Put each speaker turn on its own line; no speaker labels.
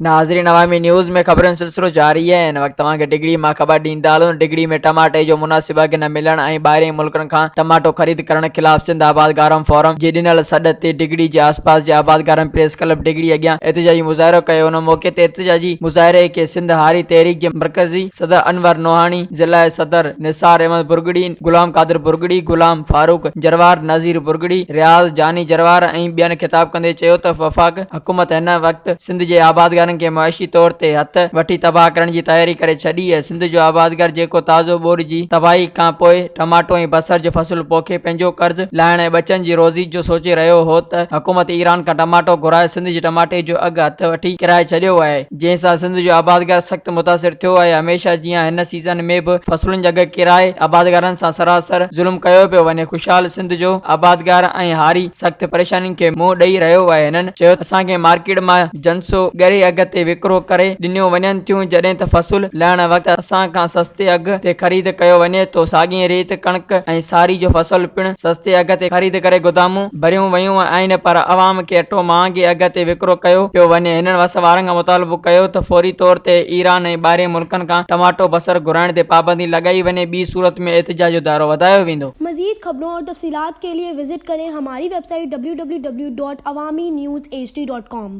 ناظرين عوامي نيوز ۾ خبرن جو سلسلو جاري آهي هن وقت توهان کي ڊگهڙي مان خبر ڏيندا هلون ڊگهڙي ۾ ٽماٽي جو مناسب اگهه نه ملڻ ۽ ٻاهرين ملڪن کان ٽماٽو خريد ڪرڻ خلاف سنڌ آبادگارن فورم جي ڏنل سڏ تي ڊگهڙي جي آسپاس جي آبادگارن پريس ڪلب ڊگهڙي اڳيان احتجاجي مظاهرو ڪيو ان موقعي تي احتجاجي مظاهري کي سنڌ هاري تحريڪ جي مرڪزي صدر انور نوحاڻي، ضلعي صدر نثار احمد برگڙي، غلام قادر برگڙي، غلام فاروق جروار، نذير برگڙي، رياض جاني جروار ۽ ٻين خطاب ڪندي چيو ته وفاق حڪومت هن وقت سنڌ جي آبادگارن کي معاشي طور تي هٿ وٺي تباهه ڪرڻ جي تياري ڪري ڇڏي آهي، سنڌ جو آبادگار جيڪو تازو ٻوڏ جي تباهي کان پوء ٽماٽو ۽ بصر جو فصل پوکي پنهنجو قرض لاهڻ ۽ ٻچن جي روزي جو سوچي رهيو هو ته حڪومت ايران کان ٽماٽو گهرائي سنڌ جي ٽماٽي جو اگهه هٿ وٺي ڪيرائي ڇڏيو آهي. جنهن سان سنڌ جو آبادگار سخت متاثر ٿيو آهي، هميشه جيان هن سيزن ۾ به فصلن جا اگهه ڪيرائي آبادگارن سان سراسر ظلم ڪيو پيو وڃي، خوشحال سنڌ جو آبادگار ۽ هاري سخت پريشانين کي منهن ڏئي رهيو آهي، هنن چيو ته اسان کي مارڪيٽ مان جنسون ڳري اگهه تي وڪرو ڪري ڏنيون وڃن ٿيون، جڏهن ته فصل لهڻ وقت اسان کان سستي اگهه تي خريد ڪيو وڃي ٿو، ساڳئي ريت ڪڻڪ ۽ ساري جو فصل پڻ سستي اگهه تي خريد ڪري گودامون ڀريون ويون آهن پر عوام کي اٽو مهانگي اگهه تي وڪرو ڪيو پيو وڃي هنن وس وارن کان مطالبو ڪيو ته فوري طور تي ايران ۽ ٻاهرين ملڪن کان ٽماٽو بصر گهرائڻ تي پابندي لڳائي وڃي ٻي صورت ۾ احتجاج جو دائرو وڌايو ويندو.
مزيد خبرون اور تفصيلات کے لئے وزٽ ڪرين ھماري web site www.awamiNewsHD.com.